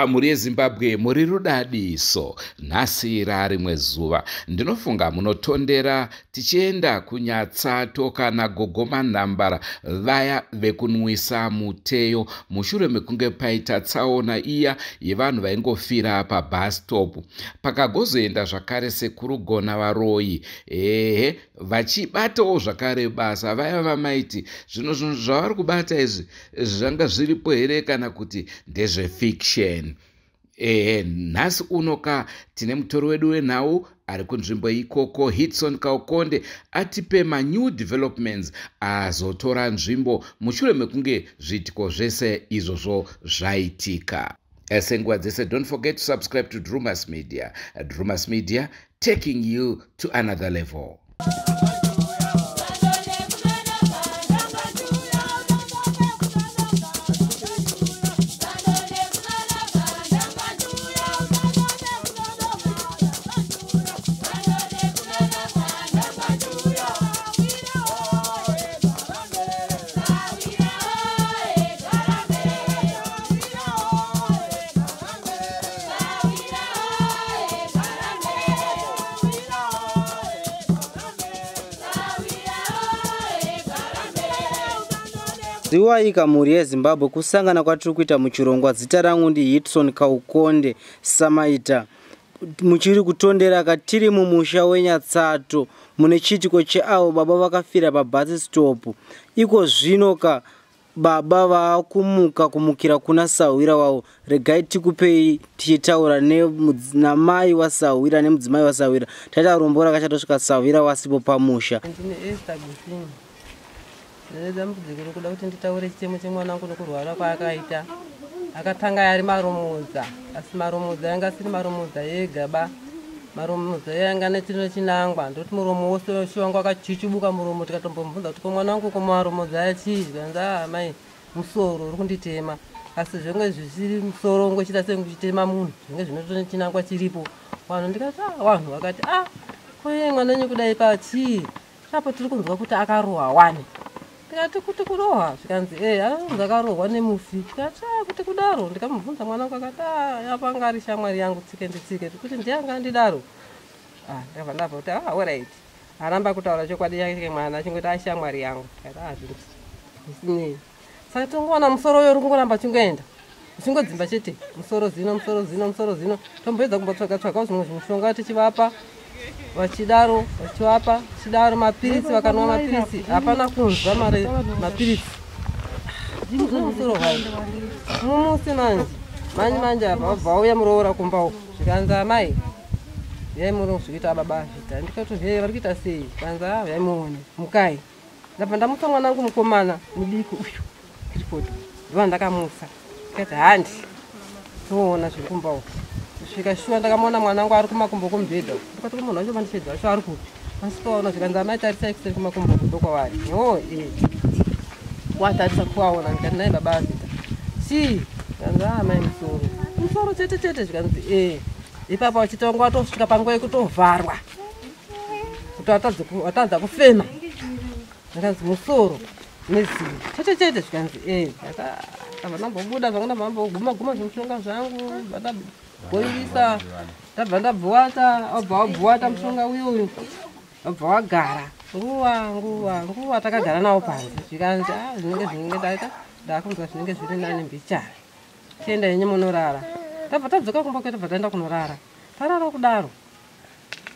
Mhuri yeZimbabwe muri rudadiso. Nhasi rarimwe zuva. Ndinofunga munotondera tichienda kuNyatsato kana Gogo Manhambara vaya vekunwisa muteyo mushure mekunge paita tsaona iya yevanhu vaingofira pabus stop. Pakagozoenda zvakare sekuru Gona varoyi ehe vachibatawo zvakare basa vaya vamaiti zvino zvinhu zvavari kubata izvi zvanga zviripo here kana kuti ndezvefiction. Ehe, nhasi uno ka tine mutori wedu wenhau ari kunzvimbo ikoko, Hitson Kaukonde, atipe manew developments azotora nzvimbo mushure mekunge zviitiko zvese izvozvo zvaitika. Senguva dzese, don't forget to subscribe to Drumas Media. Drumas Media, taking you to another level. Ziwaika mhuri yeZimbabwe kusangana kwatiri kuita muchirongwa. Zita rangu ndi Hitson Kaukonde Samaita. Muchiri kutondera katiri mumusha weNyatsato mune chiitiko cheavo baba vakafira pabus stop. Iko zvino ka baba vaakumuka kumukira kuna sahwira wavo. Regai tikupei tichitaura namai wasahwira nemudzimai wasahwira. Taita rombo rakachatosvika sahwira wasipo pamusha. Ndine Esther Gusini. Ndine dambudziko rokuda kuti nditaure chitemo chemwana wangu nokurwara kwaakaita. Akatanga ari maromodza, asi maromodza yanga asiri maromodza ega ba. Maromodza yanga nechino chinangwa, ndoti muromo wose wangu akachichibuka muromo, tikatombomubvunza kuti ko mwana wangu ko maromodza aya chii? Zvikanzi ah mai, musoro uri kunditema. Asi zvinge zvisiri musoro ungochiita sekuchitema munhu, zvinge zvinoto chinangwa chiripo. Vanhu ndikati ah, vanhu vakati ah, ko iye mwana wenyu kudai pa chii? Apo tiri kunzwa kuti akarohwa wani. Ndikati kuti kurohwa, zvikanzi anonzi akarohwa nemufi. Ndikati ah, kuti kudaro. Ndikamubvunza mwana wangu akati ah, apa anga ari shamwari yangu tsike nditsike, kuti ndiye anga andidaro. Ah, ndakabva ndabva kuti ah, alright. Aramba kutaura chokwadi chake mwana achingoti ashamwari yangu. Ndikati ah, zvisinei. Saka tongoona musoro uyo uri kungoramba uchingoenda, uchingodzimba chete, musoro zino, musoro zino, musoro zino. Tomboedza kumbotsvaga tsvagawo zvimwe zvimushonga tichivapa, vachidaro, vachivapa, tichidaro mapiritsi, vakanwa mapiritsi, hapana kunzwa mapiritsi. Musoro hwai. Mumusi manje, manje manje apa vabva vauya muroora kumba uko. Zvikanzi amai, uyai muone zvikuita baba Vita. Ndikati he vari kuita sei? Zvikanzi ah, uyai muone, mukai. Ndabva ndamutsa mwana wangu mukomana mudiki uyu Clifford, ndova ndakamutsa. Ndikati handi toona zviri kumba uko. Kusvika shuwa ndakamuona mwana wangu ari kumakumbo kwomubhedha uko. Ndikati munhu wacho vandishedza wacho ari kupi? Asitoona. Zvikanzi amai tarisai kuseri kumakumbo uko ndokwavari. Oh eh. Watarisa kuwaona. Ndikati nai baba Vita. Chii? Zvikanzi ah mai musoro. Musoro chete chete. Zvikanzi eh. Ipapo vachitonga watosvika panguva yekutovharwa. Kuti watadza kufema. Zvikanzi musoro nezino chete chete. Zvikanzi eh. Ndabva ndambobuda zvangu, ndabva ndamboguma guma zvimushonga zvangu, ndabhoirisa, ndabva ndabvuwata, wabva wabvuwata mushonga uyu uyu, wabva wagara nguva nguva nguva takagara nawo panze. Zvikanzi ah, zvinenge zvinenge ndaita ndakunzwa zvinenge zviri nani mbichana, chienda yenyu munorara. Tabva tadzoka kumba kwedu, tabva taenda kunorara. Tarara kudaro,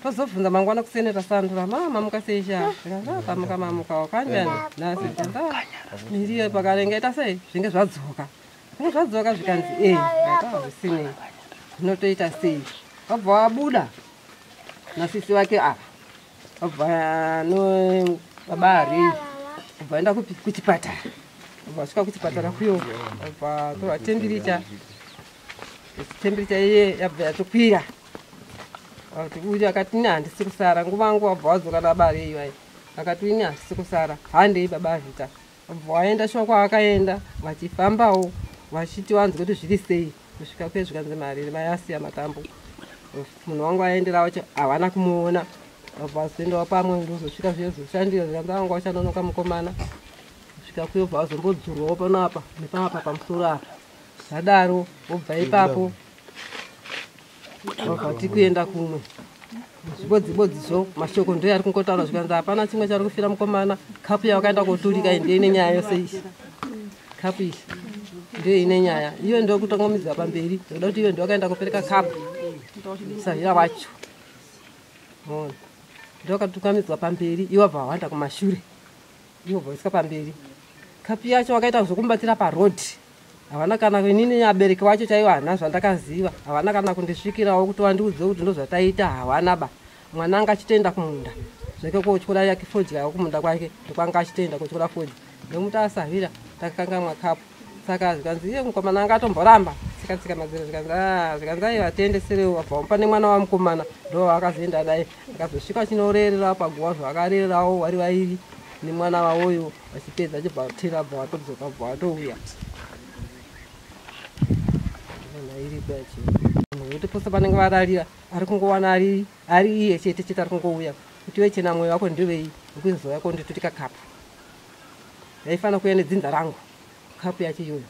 tozobvunza mangwana kuseni tasandura, mama mamuka sei sha? Zvikanzi ah, tamuka mamukawo kanjani nhasi? Zvikanzi ah, miriyo pakarenge ita sei, zvinge zvadzoka, zvinge zvadzoka. Zvikanzi eh, ndati zvisinei, zvinotoita sei. Vabva vabuda nasisi vake ava, vabva no baba Arei, vabva vaenda kuchipatara. Vabva vasvika kuchipatara kuyo, vabva torwa tembiricha, tembiricha iye yabva yatokwira. Vakati uyu akati ini handisi kusara nguva nguva. Vabva vadzoka nababa Arei vai, akati ini handisi kusara, handei baba Vita. Vabva vaenda shuwa kwaakaenda, vachifambawo vachiti vanzwe kuti zviri sei. Kusvika kwe zvikanzi mari vayasiya matambo, munhu wangu aendera wacho havana kumuona. Vabva vazoendawo pamwe, ndozosvika zviyozoshandira. Zvikanzi vangu vachanonoka mukomana. Kusvika kuyo bva vazombodzurwawo panapa nepapa pamusoro apa. Zvadaro wobva ipapo wabva tikuenda kumwe zvibodzibodzizvo mashoko ndo yari kungotaura zvikanzi hapana chimwe chari kufira mukomana. Kapu yawakaenda koturika iyi ndiyo ine nyaya yose iyi. Kapu iyi ndiyo ine nyaya iyo ndo kutongomidzwa pamberi, ndoda kuti iyo ndo wakaenda kopereka kapu sahira wacho ndo wakatukamidzwa pamberi, iwe wabva wawanda kumashure, iwe wabva waiswa pamberi. Kapu yacho wakaita zvokumubatira parodhi, havana kana inini abereki wacho chaiwo hana zvandakaziva, havana kana kundisvikirawo kuti wandiudze kuti ndozvataita, hawana ba. Mwana anga achitoenda kumunda zvake kotyora yake fodya yako kumunda kwake, ndokwanga achitoenda kotyora fodya, ndomuti asahwira takakangamwa kapu. Saka zvikanzi iye mukomana anga atomboramba tsika tsika madziro, zvikanzi zvikanzi aiwa tiendeserewo, wabva wamupa nemwana wamukomana ndo akazoenda naye, akazosvika achinorererawo paguva zvaakarererawo vari vairi nemwana wawoyo, vachipedza achibva tera bva watodzoka bva watouya kuti pose panenge vararira ari kungowana ari iye chete chete ari kungouya kuti iwe chena mwoyo wako ndewei wekuzouya konditurika kapu yaifanira kuuya nedzinza rangu kapu yacho iyoyo.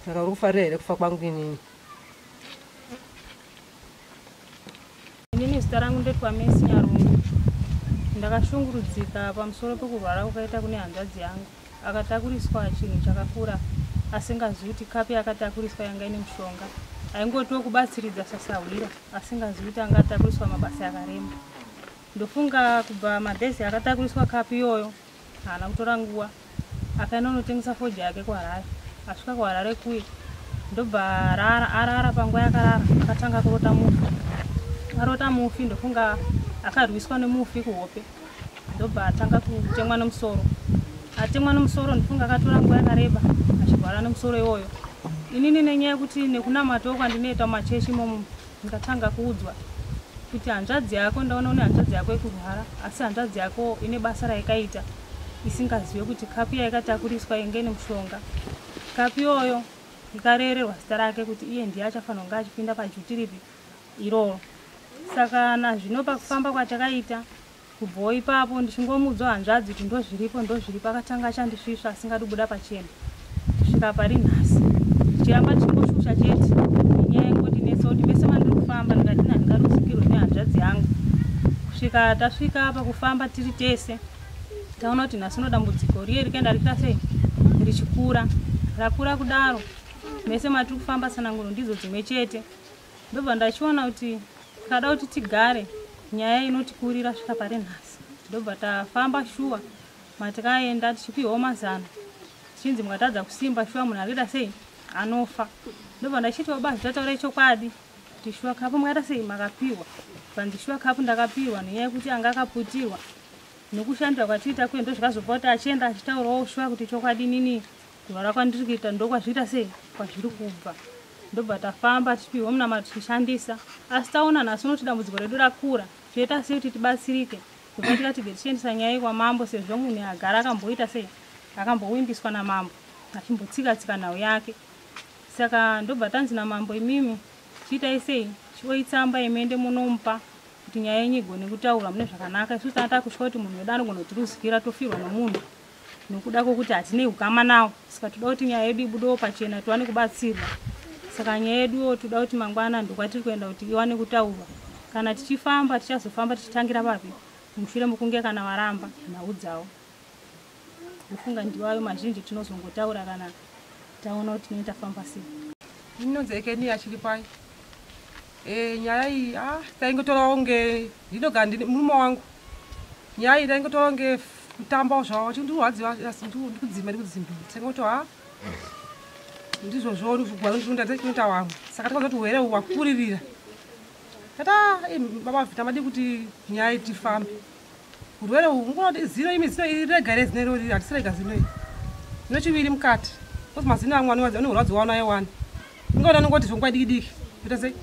Saka uri kufarira here kufa kwangu inini? Inini zita rangu ndetwa Messi Nyarungu. Ndakashungurudzika pamusoro pekurwara kwakaita kune hanzvadzi yangu. Akatakuriswa chinhu chakakura asingazivi kuti kapu yakatakuriswa yanga ine mushonga. Aingotiwo kubatsiridza sasahwira asingazivi kuti anga atakuriswa mabasa akarema. Ndofunga kubva madhezi akatakuriswa kapu iyoyo haana kutora nguva, akaenda unotengesa fodya yake kuHarare. Asvika kuHarare kuye ndobva arara panguva yakarara akatanga kurota mufi. Arota mufi ndofunga akarwiswa nemufi kuhope, ndobva atanga kutemwa nemusoro. Atemwa nemusoro ndofunga akatora nguva yakareba achirwara nemusoro iwoyo. Inini nenyaya yekuti nekunamatawo kwandinoita mumachechi imomo ndikatanga kuudzwa kuti hanzvadzi yako, ndaona une hanzvadzi yako ikurwara, asi hanzvadzi yako ine basa raikaita isingazive kuti kapu yaikatakuriswa inge ine mushonga. Kapu iyoyo ikarererwa zita rake kuti iye ndiye achafanira kunge achipinda pajuti ripi iroro. Saka nazvino pakufamba kwatakaita kubvawo ipapo ndichingomuudza hanzvadzi kuti ndozviripo ndozviripo, akatanga achandisvisva asingadi kubuda pachena kusvika pari nhasi. Ndichiramba ndichingoshusha chete nenyaya yekundinetsa kuti mese mandiri kufamba ndikati handingaruzikirwe nehanzvadzi yangu. Kusvika tasvika pakufamba tiri tese taona kuti nhasi uno dambudziko riye rikaenda richiita sei richikura, rakura kudaro mese matiri kufamba tsananguro ndidzo dzimwe chete. Ndobva ndachiona kuti tikada kuti tigare nyaya inotikurira svika pari nhasi. Ndobva tafamba shuwa matikaenda tichipiwawo mazano tichinzi mukatadza kusimba shuwa munhu arikuita sei anofa. Ndobva ndachiti baba zvitataura chokwadi kuti shuwa kapu makaita sei makapiwa. Panzi shuwa kapu ndakapiwa nenyaya yekuti anga akaputirwa nokushandira kwatiita kuye ndozvakazopa kuti achienda achitaurawo shuwa kuti chokwadi nini kurwara kwandiri kuita ndokwazviita sei kwazviri kubva. Ndobva tafamba tichipiwa munamato tichishandisa, asi taona nhasi unoti dambudziko redu rakura, toita sei kuti tibatsirike. Ndobva tikati tichiendesa nyaya iyi kwamambo sezvo munhu agara akamboita sei akambowimbiswa namambo achimbotsika tsika nhau yake. Saka ndobva tanzi namambo imimi chiitai sei chioitsamba imende munomupa kuti nyaya yenyu igone kutaurwa mune zvakanaka. Isusu tanga takusvika kuti munhu wedu anogona kutiruzikira tofirwa nomunhu nokuda kwokuti hatinei ukama nawo. Saka toda kuti nyaya yedu ibudewo pachena tiwane kubatsirwa. Saka nyaya yeduwo toda kuti mangwana ndokwatiri kuenda kuti iwane kutaurwa. Kana tichifamba tichazofamba tichitangira papi mushure mokunge kana varamba nhau dzavo. Ndofunga ndiwayo mazhinji tinozongotaura kana taona kuti tinenge tafamba sei. Inonzi Ekeni achiri pai. Nyaya iyi taingotorawo nge ndinoga ndine murume wangu. Nyaya iyi taingotorawo nge kutambawo zvavo chindirwadziwa asi ndikudzimba ndikudzimba. Taingoti ndizvozvo ndikuita wamwe. Saka takaona kuti hwere hwakuririra. Tata baba Vita madi kuti nyaya iyi tifambe. Urwere uhu ungonoti zino imi zino iri rega here zino irori hatisi rega zino iri. Zino chiviri mukati. Kozi mazino amwe anorwadziwa naye wani. Ungaona anongoti zvonguva diki diki. Kuita sei?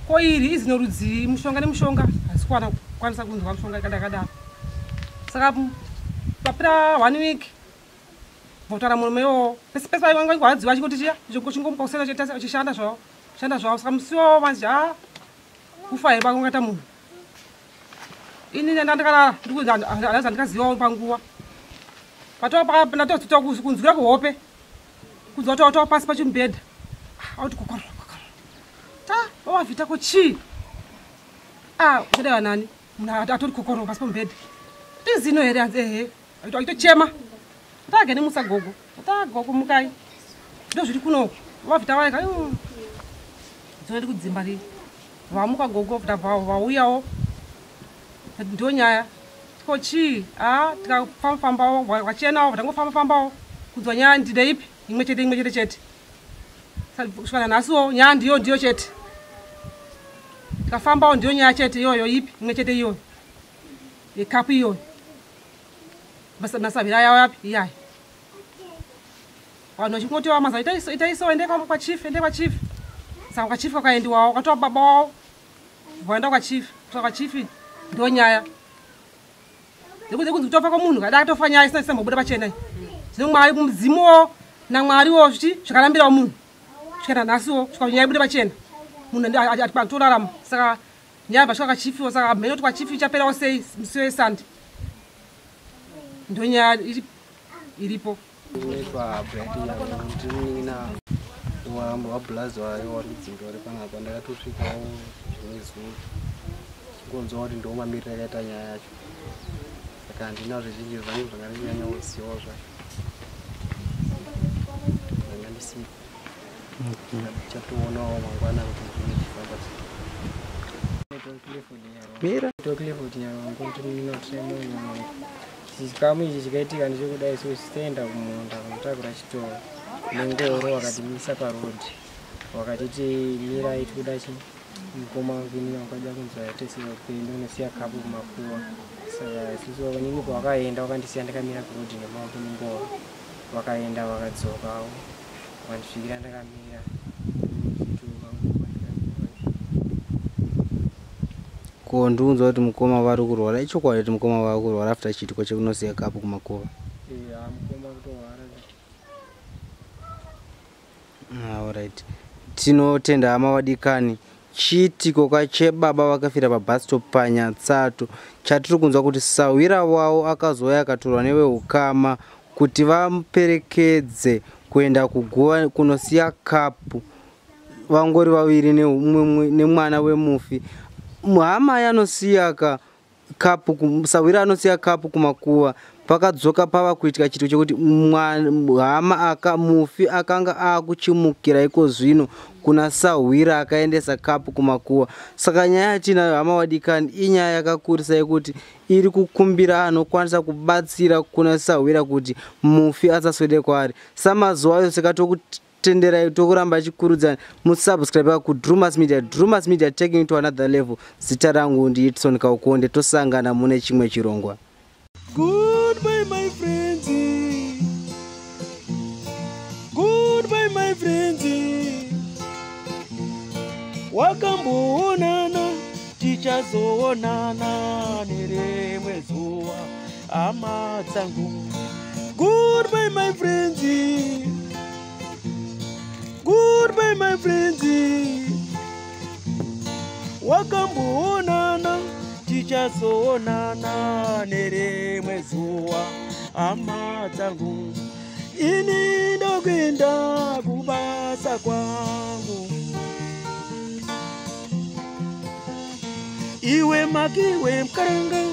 Ko iri izino rudzii mushonga nemushonga hazisi kuwana kukwanisa kunzwa mushonga yakadaro. Saka papera 1 week votaura murume iwowo pese pese paingorwadziwa achingoti chiya chingomuka kuseni achishanda zvavo shanda zvavo. Saka musi iwowo manje kufa here pakungaita munhu. Ini ndandakarara ndikazivawo panguva ndatozoita kunzwira kuhope kunzwa tova pasi pachimubhedha. Auti kokoro kokoro. Ta wavhita ko chii? Ah, uchada vanani? Munhu atori kokoro pasi pomubhedha. Tizino here hanzi ehe. Aitochema. Tagene musa gogo. Tagogo mukai. Ndozviri kunoku. Wavhita waika. Dzinondi kudzimba rii. Vamuka gogo vauyawo. Ndonyaya. Ko chii? Ah, tikafamba-fambawo, vachenawo, tangofamba-fambawo. Kunzwa nyaya ndeipi? Imwe chete, imwe chete chete. Kusvika nanhasiwo nyaya ndiyo ndiyo chete. Tikafambawo ndiyo nyaya chete iyoyo ipi? Imwe chete iyoyo. Yekapu iyoyo. Masavira yawo yapi? Iyayo. Vanhu vachingoti vamaza itaiso ende kwachief, ende kwachief. Saka kwachief kwakaendiwawo, kwatova baba wavo. Vaenda kwachief, kusvika kwachief ndiyo nyaya. Nekuti kunzi kutofa kwomunhu kada atofa nyaya isina isambobuda pachena iyi. Zvino Mwari mudzimuwo naMwariwo zvichi zvakarambirawo munhu. Kusvika nanhasiwo kusvika nyaya ibude pachena. Munhu atorarama. Saka nyaya yabva svika kwachief, saka hameno kuti kwachief ichaperawo sei musi weSunday. Ndiyo nyaya iripo. Ndinoitwa Bright Nyawo, ndiri munin'ina wabhulazi wayo wari kudzimba uri panapa. Ndakatosvikawo rimwe zuva chingonzwa kuti ndiwo mamiriro akaita nyaya yacho, saka handina zvizhinji zvangu zvanga ndichinyanya kuzivawo zvacho, ndanga ndisipo. Ndichatoonawo mangwana kuti zvinenge zvichifamba sei. Mira. Clifford Nyarongo, ndiri munin'ina waTremor Nyarongo. Chikamu ichi chikaitika ndechekudai, so tisaenda kumunda kunotakura chitoro nengoro, wakatimisa parodhi, wakatiti mirai, tikuda chi mukoma wangu inini wakada kunzwa tese kuenda unosiya kapu kumakuva. Saka isusu inini pawakaenda wakandisiya ndakamira kurodhi nemaoko nengoro, wakaenda wakadzokawo wakandisvikira ndakamira. Ko ndiunzwa kuti mukoma vari kurwara, ichokwadi kuti mukoma vari kurwara after chiitiko chekunosiya kapu kumakuva? Mukoma kutorwara. Alright, tinotenda hama vadikani. Chiitiko kachebaba vakafira pabus stop paNyatsato, chatiri kunzwa kuti sahwira wavo akazouya akatorwa neveukama kuti vamuperekedze kuenda kuguva kunosiya kapu, vangori vaviri nemwana wemufi. Hama yanosiya ka kapu, sahwira anosiya kapu kumakuva, pakadzoka pava kuitika chiito chekuti hama aka mufi akanga akuchimukira iko zvino kuna sahwira akaendesa kapu kumakuva. Saka nyaya yatinayo, hama vadikani, inyaya yakakurisa yekuti iri kukumbira anokwanisa kubatsira kuna sahwira kuti mufi asaswede kwaari. Samazuva ayo saka tokutenderai, tokuramba achikurudzani musubscribe kuDrumas Media. Drumas Media, taking to another level. Zita rangu ndiItson Kaukonde, tosangana mune chimwe chirongwa. Goodbye, my friends. Goodbye, my friends. Wakamboonana, tichazoonana nerimwe zuva, hama dzangu. Goodbye, my friends. Goodbye, my friends. Wakamboonana, tichazoonana nerimwe zuva, hama dzangu. Ini ndokuenda kubasa kwangu. Iwe makiwe mkaranga.